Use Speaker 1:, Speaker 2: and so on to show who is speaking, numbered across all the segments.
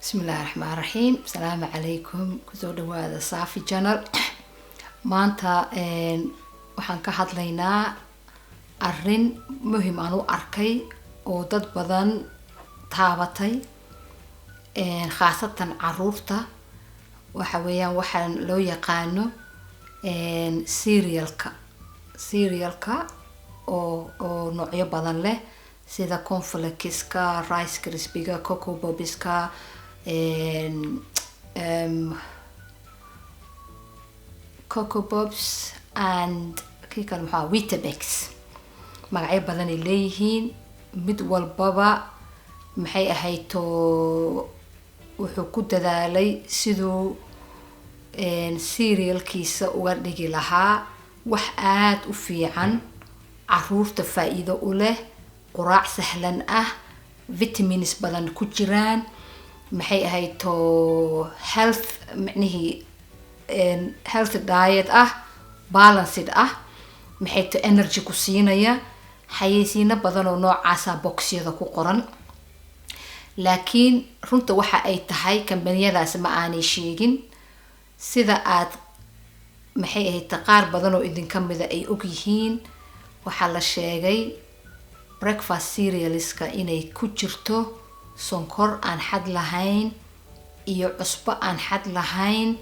Speaker 1: Bismillahi raxmaan raxiim. Asalaamu calaykum. Kusoo dhawaada Saafi Channel. Maanta waxaan ka hadlaynaa arrin muhim aan u arkay oo dad badan taabatay, khaasatan caruurta. Waxa weeyaan waxaan loo yaqaano cerealka, cerealka oo noocyo badan leh, sida cornflakeska, Rice Krispiga, Coco Popska, Coco Pops and kii kale maxaa, Weetabix. Magacyo badan ay leeyihiin. Mid walbaba maxay ahayto wuxuu ku dadaalay siduu cerealkiisa uga dhigi lahaa wax aada u fiican, caruurta faa-iido u leh, quraac sahlan ah, vitamins badan ku jiraan, maxay ahayto health, micnihii healthy diet ah, balanced ah, maxay to energy ku siinaya. Xayeysiino badan oo noocaasa boxyada ku qoran, laakiin runta waxa ay tahay kambaniyadaas ma aanay sheegin. Sida aad maxay ahayd qaar badan oo idinka mida ay ogyihiin, waxaa la sheegay breakfast cerealska inay ku jirto sonkor aan xad lahayn iyo cusbo aan xad lahayn.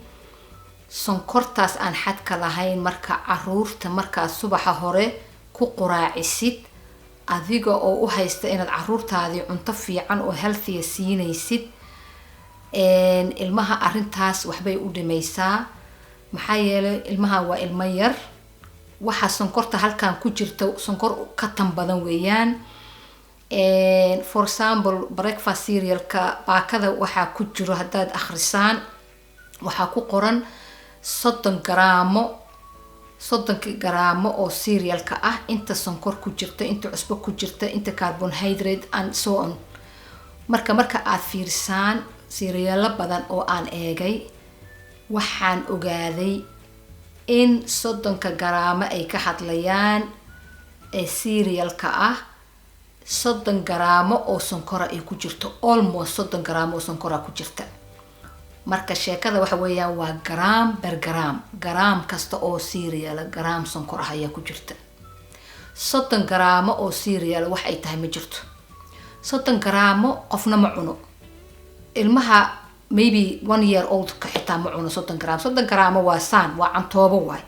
Speaker 1: Sonkortaas aan xadka lahayn marka caruurta markaad subaxa hore ku quraacisid, adiga oo u haysta inaad caruurtaadii cunto fiican oo healthy ah siinaysid, ilmaha arrintaas waxbay u dhimaysaa. Maxaa yeelay ilmaha waa ilmo yar. Waxaa sonkorta halkan ku jirta sonkor ka tan badan weeyaan. For example, breakfast cerealka baakada waxaa ku jiro, haddaad akhrisaan, waxaa ku qoran 30 garaamo. 30-ki garaamo oo cerealka ah inta sonkor ku jirta, inta cusbo ku jirta, inta carbohydrate and so on. Marka aad fiirsaan cerealo badan oo aan eegay, waxaan ogaaday in 30-ka garaamo ay ka hadlayaan ee cerealka ah, 30 garaamo oo sonkora ay ku jirto, almost 30 garaamo oo sonkora ku jirta. Marka sheekada waxa weeyaan waa gram per gram. Garaam kasta oo cereala garaam sonkor ah ayaa ku jirta. 30 garaamo oo cereala wax ay tahay ma jirto. 30 garaamo qofna ma cuno. Ilmaha maybe 1 year old ka xitaa ma cuno 30 garaam. 30 garaamo waa saan, waa cantoobo waay.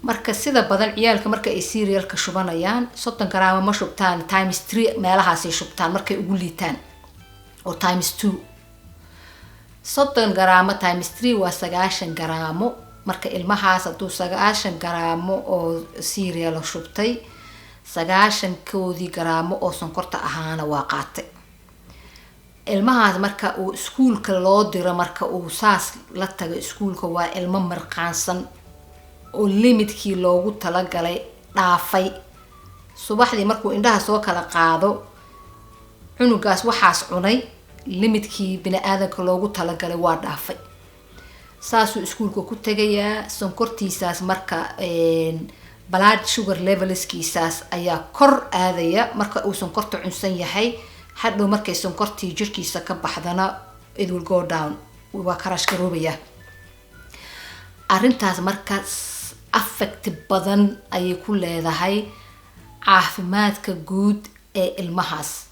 Speaker 1: Marka sida badan ciyaalka marka ay cerealka shubanayaan 30 garaamo ma shubtaan, times three meelahaasay shubtaan markay ugu liitaan, oo times two. 30 garaamo times three waa 90 garaamo. Marka ilmahaas hadduu 90 garaamo oo cereal shubtay, 90-koodii garaamo oo sonkorta ahaana waa qaatay ilmahaas. Marka uu iskuulka loo diro, marka uu saas la tago iskuulka, waa ilmo mirqaansan oo limitkii loogu talagalay dhaafay. Subaxdii markuu indhaha soo kala qaado, cunugaas waxaas cunay limitkii bini aadanka loogu talagalay waa dhaafay. Saasuu iskuulka ku tegayaa. Sonkortiisaas marka blood sugar levelskiisaas ayaa kor aadaya marka uu sonkorta cunsan yahay. Hadhow markay sonkortii jirkiisa ka baxdana, it will go down, waa crash garoobaya. Arrintaas marka affect badan ayay ku leedahay caafimaadka guud ee ilmahaas.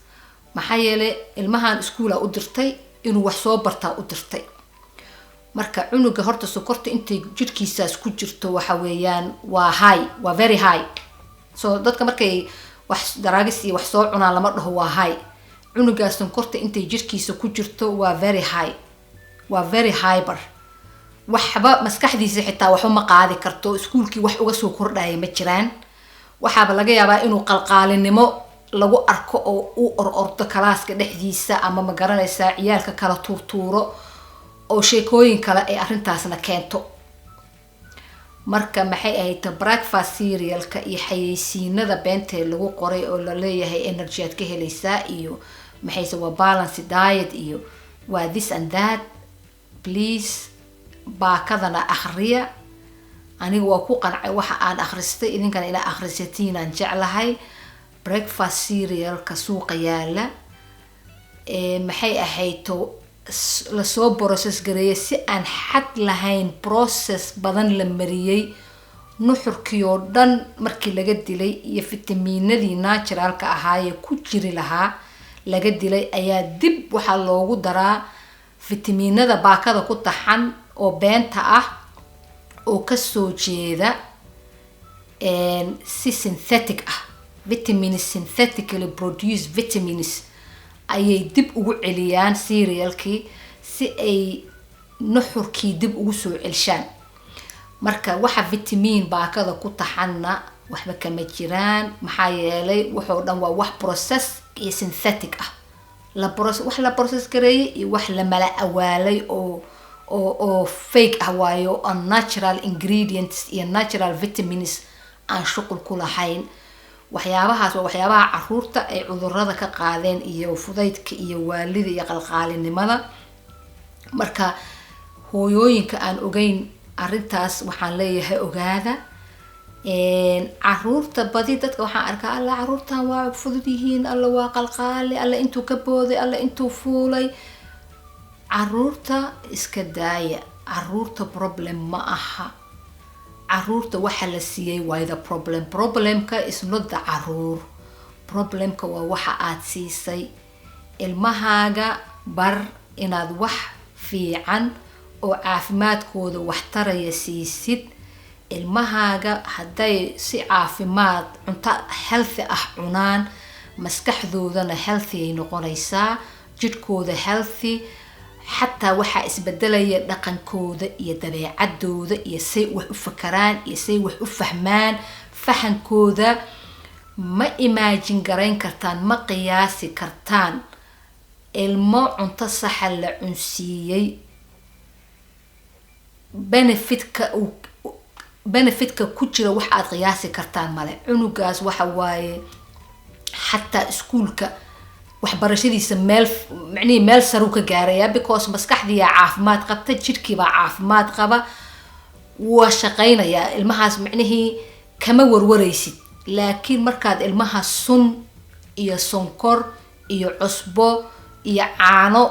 Speaker 1: Maxaa yeelay ilmahan iskuula u dirtay, inuu wax soo bartaa u dirtay. Marka cunuga horta sokorta intay jirkiisaas ku jirto waxa weeyaan waa high, waa very high. So dadka markay wax drugs iyo wax soo cunaan lama dhaho waa high. Cunugaas sonkorta intay jirkiisa ku jirto waa very high, waa very hyper. Waxba maskaxdiisa xitaa waxba ma qaadi karto. Iskuulkii wax uga soo kordhaya ma jiraan. Waxaaba laga yaabaa inuu qalqaalinimo lagu arko oo u or ordo classka dhexdiisa, ama ma garanaysaa, ciyaalka kala tuurtuuro oo sheekooyin kale ay arrintaasna keento. Marka maxay ahayd breakfast cerealka iyo xayeysiinada beentee lagu qoray oo laleeyahay energy aad ka helaysaa iyo maxayse waa balance diet iyo waa this and that? Please, baakadana akhriya. Aniga waa ku qancay waxa aan akhristay, idinkana inaa akhrisatiin aan jeclahay. Breakfast cerealka suuqa yaala. Maxay ahayto, lasoo process gareeyay si aan xad lahayn, process badan la mariyey, nuxurkii oo dhan markii laga dilay iyo fitamiinadii naturalka ahaayee ku jiri lahaa laga dilay, ayaa dib waxaa loogu daraa fitamiinada baakada ku taxan oo beenta ah oo kasoo jeeda si synthetic ah. Vitamins, synthetically produced vitamins ayay dib ugu celiyaan cerealkii si ay nuxurkii dib ugu soo celshaan. Marka waxa vitamin baakada ku taxanna waxba kama jiraan, maxaa yeelay waxoo dhan waa wax process iyo synthetic ah, wax la process gareeyay iyo wax la mala awaalay oo fake ah waayo, unnatural ingredients iyo natural vitamins aan shuqul ku lahayn. Waxyaabahaas waa waxyaabaha caruurta ay cudurada ka qaadeen iyo fudaydka iyo waalida iyo qalqaalinimada. Marka hooyooyinka aan ogeyn arrintaas waxaan leeyahay, ogaada. Caruurta badi dadka waxaan arkaa, "Alla, caruurtan waa fudud yihiin, alla waa qalqaali, alla intuu ka booday, alla intuu fuulay." Caruurta iska daaya, caruurta problem ma aha. Caruurta waxa la siiyey waa the problem. Problemka is not the caruur, problemka waa waxa aad siisay ilmahaaga. Bar inaad wax fiican oo caafimaadkooda waxtaraya siisid ilmahaaga. Hadday si caafimaad cunto healthy ah cunaan, maskaxdoodana healthy ay noqonaysaa, jidhkooda healthy, xataa waxaa isbedelaya dhaqankooda iyo dabeecadooda iyo say wax u fakaraan iyo say wax u fahmaan. Fahankooda ma imagine garayn kartaan, ma qiyaasi kartaan. Ilmo cunto saxa la cunsiiyey, benefitka ku jira wax aad qiyaasi kartaan male. Cunugaas waxa waaye xataa iskuulka waxbarashadiisa meel, micnihii, meel saruu ka gaarayaa, because maskaxdiiyaa caafimaad qabta, jidhkiibaa caafimaad qaba, waa shaqaynayaa ilmahaas, micnihii kama warwaraysid. Laakiin markaad ilmaha sun iyo sonkor iyo cusbo iyo caano,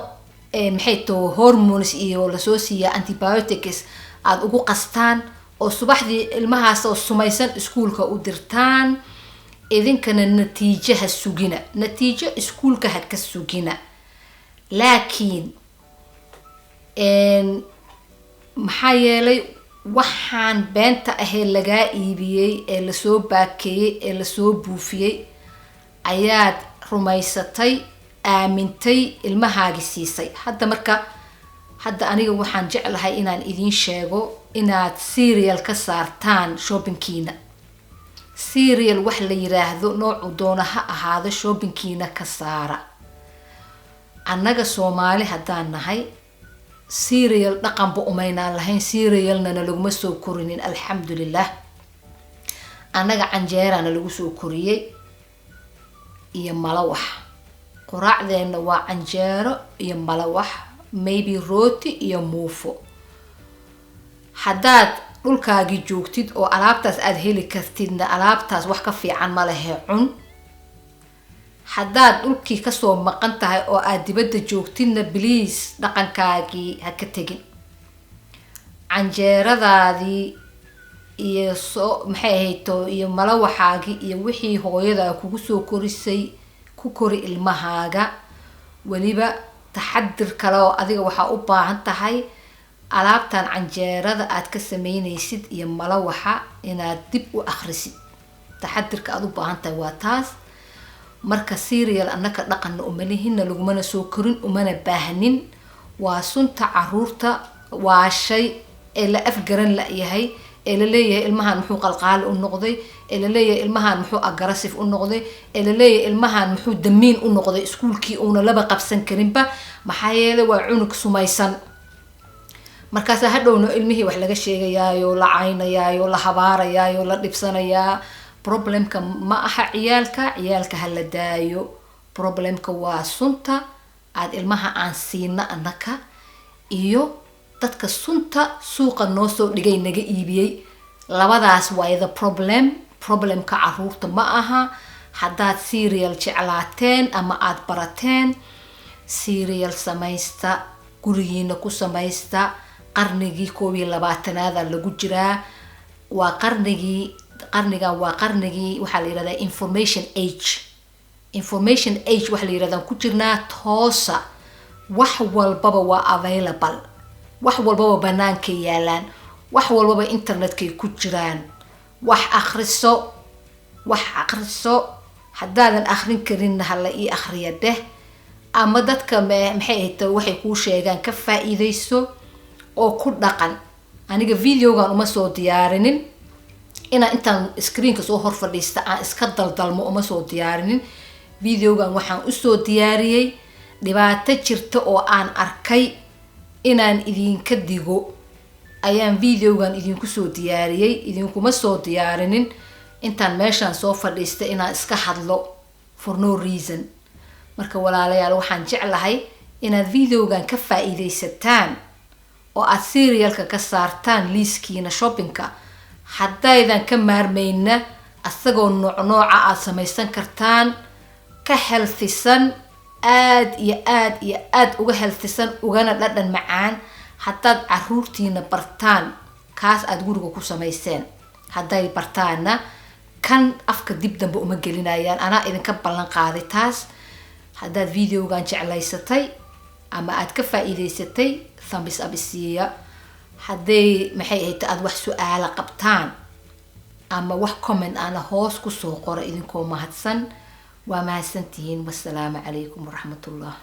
Speaker 1: maxay too, hormones iyo lasoo siiya antibiotics aada ugu qastaan oo subaxdii ilmahaas oo sumaysan iskuulka u dirtaan, idinkana natiijo ha sugina, natiijo iskuulka ha ka sugina. Laakiin maxaa yeelay waxaan beenta ahee lagaa iibiyey ee lasoo baakeeyey ee lasoo buufiyey ayaad rumaysatay, aamintay, ilmahaagi siisay. Hadda marka, hadda aniga waxaan jeclahay inaan idiin sheego inaad cereal ka saartaan shoppingkiina. Cereal wax la yiraahdo, noocu doona ha ahaado, shoppingkiina ka saara. Annaga Soomaali haddaan nahay, cereal dhaqanba umaynaan lahayn, cerealnana laguma soo korinin, alxamdulilah. Annaga canjeerana lagu soo koriyey iyo malawax. Quraacdeenna waa canjeero iyo malawax, maybe rooti iyo muufo. Haddaad dhulkaagii joogtid oo alaabtaas aada heli kartidna, alaabtaas wax ka fiican ma lehe, cun. Haddaad dhulkii kasoo maqan tahay oo aad dibadda joogtidna, please, dhaqankaagii ha ka tegin. Canjeeradaadii iyo soo, maxay ahayto, iyo malawaxaagii iyo wixii hooyadaa kugu soo korisay ku kori ilmahaaga. Weliba taxadir kale oo adiga waxaa u baahan tahay, alaabtan canjeerada aad ka sameynaysid iyo malawaxa inaad dib u akhrisid. Taxadirka aad u baahan tahay waa taas. Marka cereal annaka dhaqanna umalihina, lagumana soo korin, umana baahnin. Waa sunta caruurta waa shay ee la afgaran la-yahay, ee la leeyahay ilmahan muxuu qalqaali u noqday, ee la leeyahay ilmahan muxuu aggressive u noqday, ee la leeyahay ilmahan muxuu damiin u noqday, iskuulkii uuna laba qabsan karinba. Maxaa yeelay waa cunug sumaysan. Markaasaa hadhowna ilmihii wax laga sheegayaayo, la caynayaayo, la habaarayaayo, la dhibsanayaa. Problemka ma aha ciyaalka, ciyaalka ha la daayo. Problemka waa sunta aada ilmaha aan siina annaka iyo dadka sunta suuqa noo soo dhigay, naga iibiyey. Labadaas waa the problem. Problemka caruurta ma aha. Haddaad cereal jeclaateen ama aada barateen, Cereal samaysta, gurigiina ku samaysta. Qarnigii 21aada lagu jiraa. Waa qarnigii, qarnigan waa qarnigii waxaa la yihahdaa information age. Information age waxaa la yihahdaa ku jirnaa. Toosa, wax walbaba waa available, wax walbaba banaankay yaalaan, wax walbaba internetkay ku jiraan. Wax akhriso, wax akhriso. Haddaadan akhrin karinna, hala ii akhriya dheh, ama dadka maxay ahayd waxay kuu sheegaan ka faa-iideyso oo ku dhaqan. Aniga videogan uma soo diyaarinin inaan intaan screenka soo hor fadhiista aan iska daldalmo, uma soo diyaarinin. Videogan waxaan usoo diyaariyey dhibaato jirta oo aan arkay inaan idinka digo ayaan videogan idinku soo diyaariyey. Idinkuma soo diyaarinin intaan meeshaan soo fadhiista inaan iska hadlo for no reason. Marka walaalayaal, waxaan jeclahay inaad videogan ka faa-iideysataan oo aada cerealka ka saartaan liiskiina shoppingka. Haddaydan ka maarmayna, asagoo nooc nooca aada samaysan kartaan, ka healthysan, aada iyo aada iyo aada uga healthysan, ugana dhadhan macaan, haddaad caruurtiina bartaan kaas aada guriga ku samayseen. Hadday bartaanna, kan afka dib dambe uma gelinayaan, anaa idinka ballan qaaday taas. Haddaad videogan jeclaysatay ama aad ka faa-iideysatay, thumbs up isiiya. Hadday maxay ahayd aada wax su-aala qabtaan ama wax comment aana, hoos kusoo qora idinkoo mahadsan. Waa mahadsantihiin. Wasalaamu calaykum waraxmatullah.